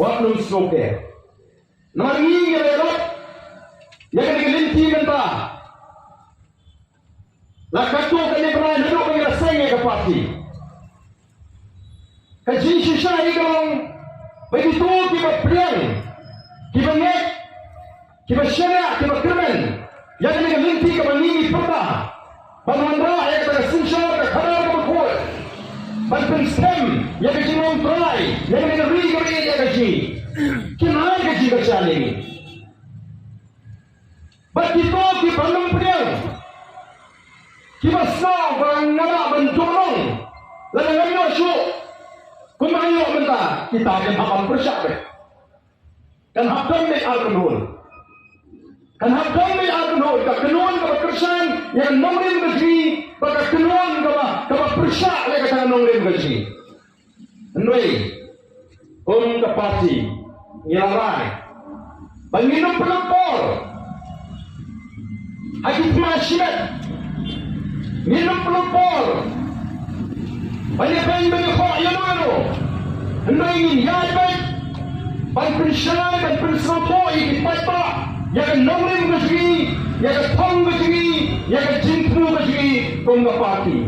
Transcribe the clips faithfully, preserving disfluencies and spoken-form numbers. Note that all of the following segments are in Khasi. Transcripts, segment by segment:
Wat nym sngewthuh. Namar ngi ngi la ïarap ïa kane ka lynti mynta. La katto katne bnai naduh ba ngi la seng ïa ka party. Ka jingshisha hi ka long ba kito kiba pdiang, kiba ngeit, kiba shaniah, kiba kyrmen ïa kane ka lynti kaba ngi ngi pyrta ban wanrah ïa kata ka synshar ka khadar kaba khuid, ban pynskhem ïa ka jinglong trai ïa kane ka ri kaba ïeit ïa ka jong ngi, kin ai ka jingkyrshan ïa ngi. Bad kito kiba nym pdiang, kiba sngew ba nga lah ban duh long lada ngam ïoh shuh kumba nga ïoh mynta, kita kin hap ban pyrshah beit. Kan hap don beit arpynhun. Kan hap don beit arpynhun. Ka kynhun kaba kyrshan ïa ka nongrim ka jong ngi bad ka kynhun kaba, kaba pyrshah ïa kata ka nongrim ka jong ngi. Hynrei kum ka party ngi la rai ba ngin ym pynlut por ha ki thma shimet. Ngin ym pynlut por ban ïa beiñ ban ïa khoh ïano ïano. Hynrei ngin ïaid beit ban pynshai, ban pynsngewthuh ïa ki paidbah ïa ka nongrim ka jong ngi, ïa ka thong ka jong ngi, ïa ka jingthmu ka jong ngi kum ka party.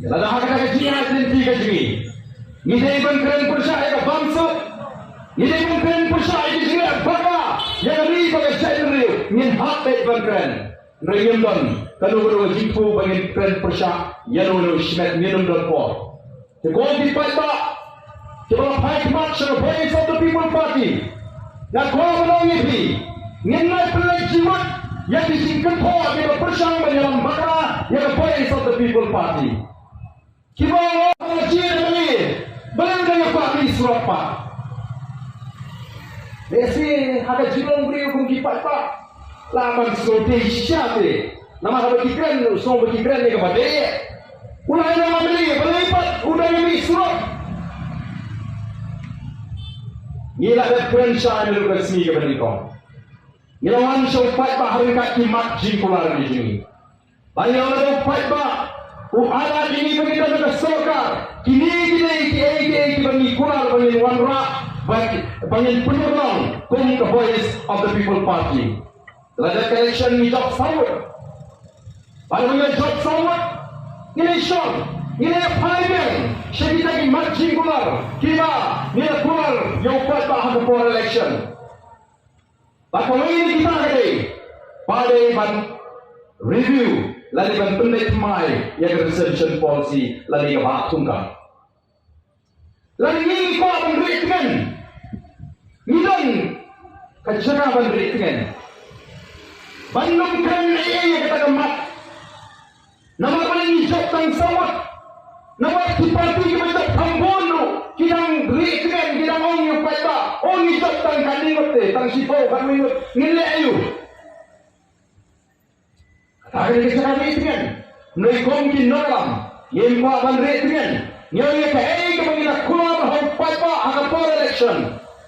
Lada ha kata ka jingïaid lynti ka jong ngi ngi dei ban kren pyrshah ïa ka bamsuk, ngi dei ban kren pyrshah ïa ka jingleh bakla ïa ka ri bad ka jaitbynriew, ngin hap beit ban kren. Hynrei ngim don kano kano ka jingthmu ba ngin kren pyrshah ïano ïano shimet, ngin ym don por. Te ko ki paidbah kiba la phai khmat sha ka Voice of the People Party, nga kwah ban ong ïa phi, ngin nai pynleit jingmut ïa ki jingkynthoh kiba pyrshang ban ïalam bakla ïa ka Voice of the People Party. Kiba ong, oh, ka jied ha balei, balei u dang ïa kwah mih surok pat? Lehse ha ka jinglong briew kum ki paidbah la man sngewthuh shisha te. Namar haba ki kren, u sngew ba ki kren ïa kaba dei. U la ïa ong, balei, balei pat u dang ïa mih surok? Ngi la dep kren shai naduh ka sngi kaba nyngkong. Ngi la wan sha u paidbah ha ryngkat ki mat jingkular ki jong ngi. Ba ïa lada u paidbah u ailad ïa ngi ba ngi don ha ka sorkar, kine ki dei kiei kiei kiba ngi kular ba ngin wanrah, ba, ba ngin pynurlong kum ka Voice of the People Party. Lada ka election ngi jop saw ngut. Bad haba ngi la jop saw ngut, ngin ïa shong, ngin ïa phai biang sha kita ki mat jingkular kiba ngi la kular ïa u paidbah ha ka por election. Bad kawei na kita ka dei ba dei ban review lane ban pynbeit thymmai ïa ka reservation policy lane kaba thungkam. Lane ngi kwah ban rieh tngen, ngi don ka jaka ban rieh tngen ban ym kren ei ei ïa kata ka mat. Namar balei ngi jop tang saw ngut? Namar ki party kiba jop kham bun ruh ki dang rieh tngen, ki dang ong ïa u paidbah, oh, ngi jop tang khatni ngut te, tang shiphew khatwei ngut, ngin leh aïu? Kata ka dei ka jaka rieh tngen. Hynrei kum ki nongïalam ngim kwah ban rieh tngen. Ngi ong ïa kaei kaba ngi la kular ha u paidbah ha ka por election,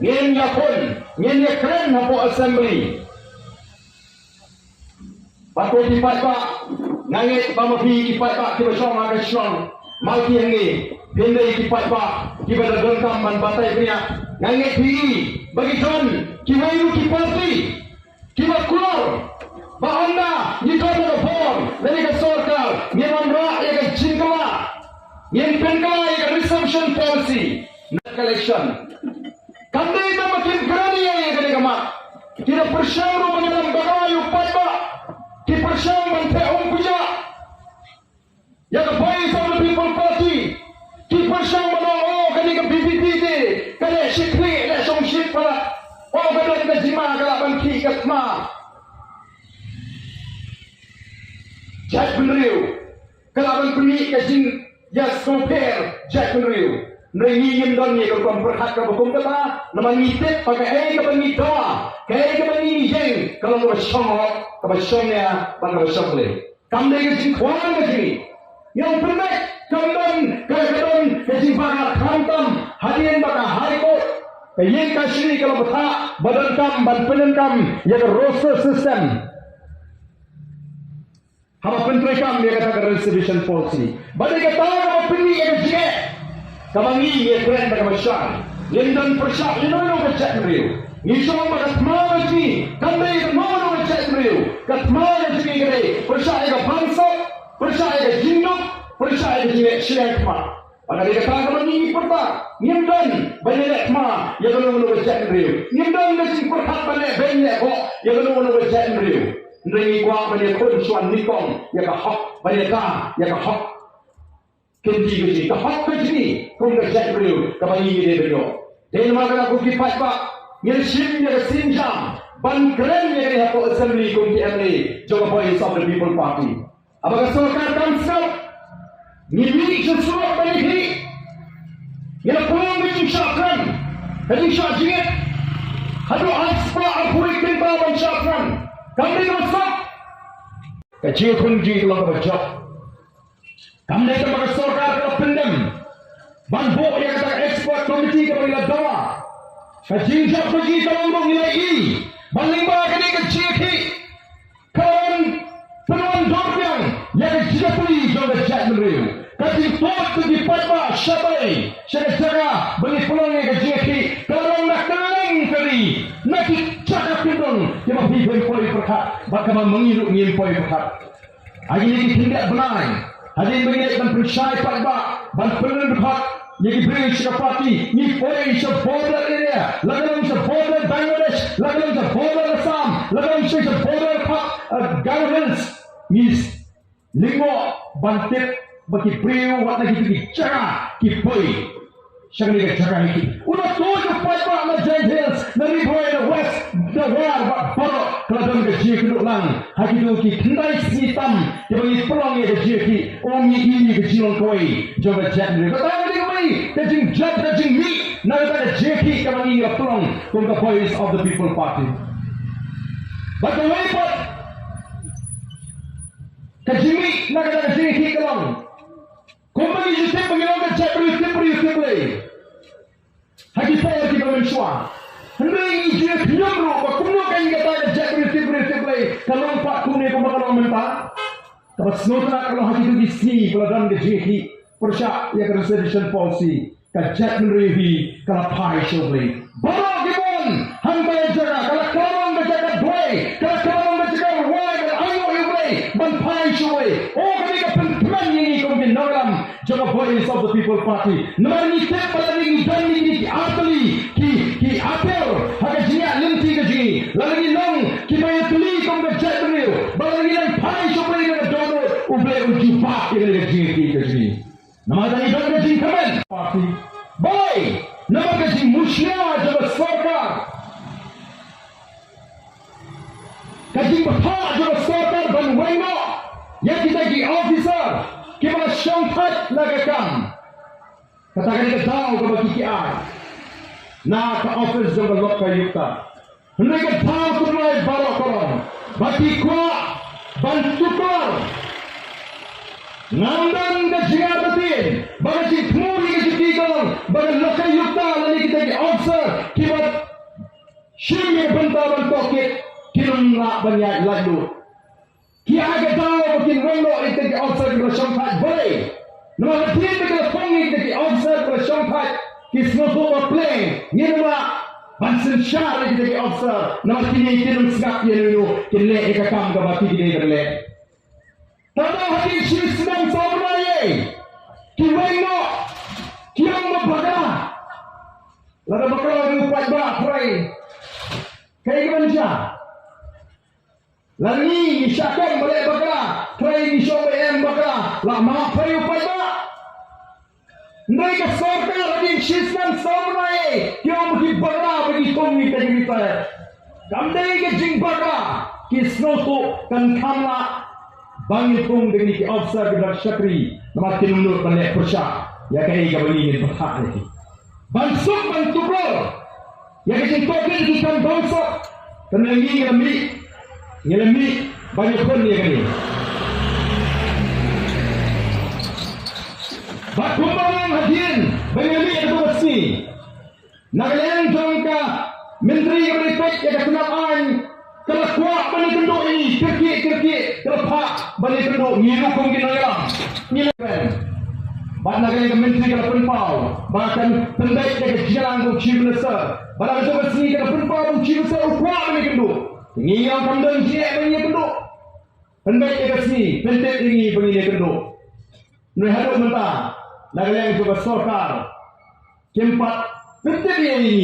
ngin ïakhun, ngin ïakren hapoh assembly. Bad ko ki paidbah, nga ngeit ba ma phi ki paidbah kiba shong ha ka shnong Malki hangne, phin dei ki paidbah kiba da donkam ban batai bniah. Nga ngeit phi ba ki don kiwei ruh ki party kiba kular ba ynda ngi don ha ka bor lane ka sorkar, ngin wanrah ïa ka jingkylla, ngin pynkylla ïa ka reservation policy na ka election. Kam dei tang ba kim kren ïa kane ka mat, ki da pyrshang ruh ban ïalam bakla ïa u paidbah, ki pyrshang ban theh umphniang ïa ka Voice of the People Party, ki pyrshang ban ong, oh, kane ka V P P te ka leh shit khlieh, leh shong shit palat, oh, ka don ka jingma, ka lah ban khih ka thma. Jaitbynriew, ka lah ban pynmih ka jingïasngewpher jaitbynriew. Hynrei ngi ngim don ïa ka rukom pyrkhat kaba kum kata, namar ngi tip ba kaei kaba ngi dawa, kaei kaba ngi ïeng, ka long kaba shong hok, kaba shong nia bad kaba shong leh. Kam dei ka jingkhwan ka jong ngi. Ngi ong pynbeit, kam don ka, ka don ka jingbakla khamtam hadien ba ka High Court, ka ïing kashari, ka la bthah ba donkam ban pyndonkam ïa ka roster system haba pyntreikam ïa kata ka reservation policy. Ba dei kata kaba pynmih ïa ka jingeh kaba ngi ngi kren da kaba shai. Ngim don pyrshah ïa kano kano ka jaitbynriew. Ngi shong ba ka thma ka jong ngi kam dei ïa kano kano ka jaitbynriew. Ka thma ka jong ngi ka dei pyrshah ïa ka bamsap, pyrshah ïa ka jingduk, pyrshah ïa ka jingleh shiliang thma. Bad ka dei kata kaba ngi pyrta, ngim don ban ïaleh thma ïa kano kano ka jaitbynriew. Ngim don ka jingpyrkhat ban leh beiñ leh boh ïa kano kano ka jaitbynriew. Hynrei ngi kwah ban ïakhun shuwa nyngkong ïa ka hok, ban ïada ïa ka hok. Kynti ka jong ngi, ka hok ka jong ngi kum ka jaitbynriew kaba ngi dei ban ïoh. Dei namar kata ko ki paidbah, ngi la shim ïa ka sienjam ban kren ïa kane hapoh Assembly kum ki M L A jong ka Voice of the People Party. Haba ka sorkar kam sngap, ngi mih sha surok ban ïakhih. Ngi la pynlong ka jingshah kren, ka jingshah jingit. Haduh arspah arphew kynta ban shah kren. Kam dei kaba sop. Ka jingkhun jong ngi ka long kaba jop. Kam dei kaba ka sorkar ka la pyndem ban buh ïa kata ka expert committee kaba ngi la dawa. Ka jingjop ka jong ngi ka long ba ngi la ïohi ba lyngba kane ka jingïakhih ka wan pynwan dor biang ïa ka jingïatylli jong ka jaitbynriew. Ka jingtuid jong ki paidbah shatai sha ka jaka ba ngi pynlong ïa ka jingïakhih ka la long na kylleng ka ri, na ki jaka kyndong kiba phi hap poi pyrkhat bad kaba ma ngi ruh ngim poi pyrkhat. Ha kine ki khyndiat bnai hadien ba ngi leit ban pynshai paidbah ban pynrem pyrkhat ïa ki briew sha ka party, ngi poi sha border area, la ka long sha border Bangladesh, la ka long sha border Assam, la ka long sha, sha border ka, eh, Garo Hills. Ngi lyngngoh ban tip ba ki briew wat na kito ki jaka ki poi. Sha kane ka jaka hi ki. Una tuid u paidbah na Jaintia Hills, na Ri Bhoi, na West, na War, bad baroh ka la don ka jingïakynduh lang ha kito ki khyndai sngi tam kiba ngi pynlong ïa ka jingïakhih. Ym ngi ïohi ka jinglong kawei jong ka jaitbynriew. Kata ka dei kawei ka jingjop, ka jingmih na kata ka jingïakhih kaba ngi ïa pynlong kum ka Voice of the People Party. Bad kawei pat ka jingmih na kata ka jingïakhih ka long, kumba ngi ju tip ba ngi long ka jaitbynriew tip briew tip Blei ha ki por kiba mynshuwa. Hynrei ngi ju ïa khñium ruh ba kumno kein kata ka jaitbynriew tip briew tip Blei ka long pat kumne kumba ka long mynta. Kaba sngewtynnat ka long ha kito ki sngi ba la don ka jingïakhih pyrshah ïa ka reservation policy, ka jaitbynriew hi ka la phai sha U Blei. Baroh ki bun hangta ka jaka ka la kynmaw ka jaka duwai, ka la kynmaw ka jaka rwai, ka la ainguh ïa U Blei ban phai sha U Blei. O, kane ka pynkmen ïa ngi kum ki nongïalam jong ka Voice of the People Party. Namar ngi tip ba lada ngi don ïa kine ki artylli ki, ki atiar ha ka jingïaid lynti ka jong ngi, lada ngi long kiba ïatylli kum ka jaitbynriew, ba lada ngi nang phai sha U Blei na ka dohnud, U Blei un jubab ïa kane ka jingïatylli ka jong ngi. Namar ka ngi don ka jingkmen party. Balei? Namar ka jingmushlia jong ka sorkar, ka jingbthah jong ka sorkar ban weng noh ïa kita ki officer kiba la shongthait la ka kam. Kata ka dei ka daw kaba ki ki ai na ka office jong ka lokayukta. Hynrei ka daw tynrai baroh ka long ba ki kwah ban tuklar. Ngam don ka jingartatien ba ka jingthmu ïa ka juti ka long ba ka lokayukta lane kita ki officer kiba shim ïa ka bynta ban tohkit kin ym lah ban ïaid laitluid. Ki ai ka daw ba kin weng noh ïa kita ki officer kiba la shongthait. Balei? Namar hadien ba ki la phong ïa kita ki officer kiba la shongthait, ki sngewthuh ba pleng ngin ym lah ban synshar ïa kita ki officer, namar kine kin ym sngap ïa uno uno, kin leh ïa ka kam kaba ki dei ban leh. Tang ba hadien shi snem saw bnai ïa ki weng noh, ki ong ba bakla. Lada bakla u paidbah, hooid, kaei kaban jia? Lada ngi, ngi shah kem ban leh bakla, hooid, ngi shong ba em bakla, la map hooid u paidbah. Hynrei ka sorkar hadien shi snem saw bnai ki ong ba ki bakla ba ki thung ïa kita ki retire. Kam dei ka jingbakla, ki sngewthuh kan kham lah ba ngin thung da kine ki officer kiba shakri namar kin ym nud ban leh pyrshah ïa kaei kaba ngi ngin pyrkhat ïa ki. Ban suk ban tuklar ïa ka jingtohkit ïa ki kam bamsap. Te ngi ngi la mih, ngi la mih ban ïakhun ïa kane. Bad kumba nga ong hadien ba ngi la mih ha kata ka sngi, na ka liang jong ka Myntri kaba peit ïa ka tnat aiñ, ka la kwah ban ïakynduh ïa ngi, kyrkieh kyrkieh ka la phah ban ïakynduh, ngi ruh kum ki nongïalam ngi la kren. Bad na ka liang ka myntri ka la pynpaw ba kan pynbeit ïa ka jingïalang u Chief Minister. Bad ha kata ka sngi ka la pynpaw ba u Chief Minister u kwah ban ïakynduh. Ngi ong kam don jingeh ban ïakynduh. Pynbeit ïa ka sngi, pyntip ïa ngi ba ngin ïakynduh. Hynrei haduh mynta na ka liang jong ka sorkar kim pat pyntip ïa ngi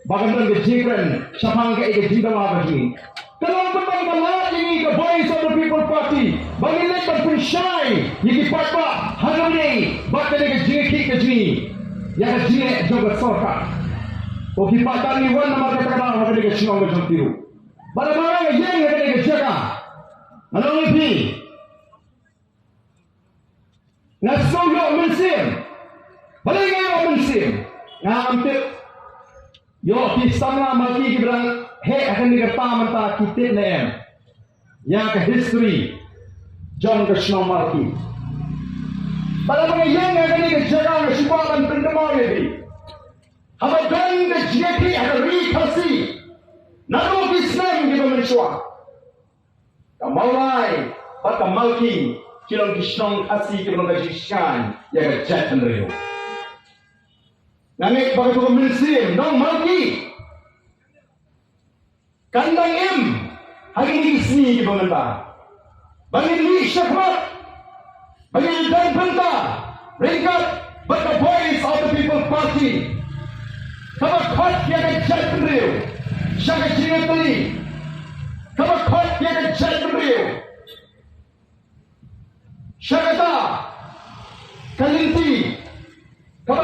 ba kan don ka jingkren shaphang kaei ka jingdawa ka jong ngi. Ka long kaba ka lad ïa ngi ka Voice of the People Party ba ngin leit ban pynshai ïa ki paidbah ha kane bad kane ka jingïakhih ka jong ngi ïa ka jingeh jong ka sorkar. Ko ki paidbah, ngi wan namar kata ka daw ha kane ka shnong ka jong phi ruh. Bad namar nga ïeng ha kane ka jaka, nga ong ïa phi, nga sngew ïoh mynsiem. Balei nga ïoh mynsiem? Ngam tip. Ïoh ki samla Malki kiba dang heh ha kane ka rta mynta ki tip ne em ïa ka history jong ka shnong Malki. Bad haba nga ïeng ha kane ka jaka nga shu kwah ban pyndem ïa phi. Haba don ka jingïakhih ha ka ri Khasi naduh ki snem kiba mynshuwa, ka Mawlai bad ka Malki ki long ki shnong Khasi kiba long ka jingshngaiñ ïa ka jaitbynriew. Nga ngeit ba kato ka mynsiem nong Malki kan dang im ha kine ki sngi kiba mynta. Ba ngin mih shakhmat, ba ngin don bynta ryngkat bad ka Voice of the People Party, kaba khot ïa ka jaitbynriew sha ka jingïatylli, kaba khot ïa ka jaitbynriew sha kata ka lynti, kaba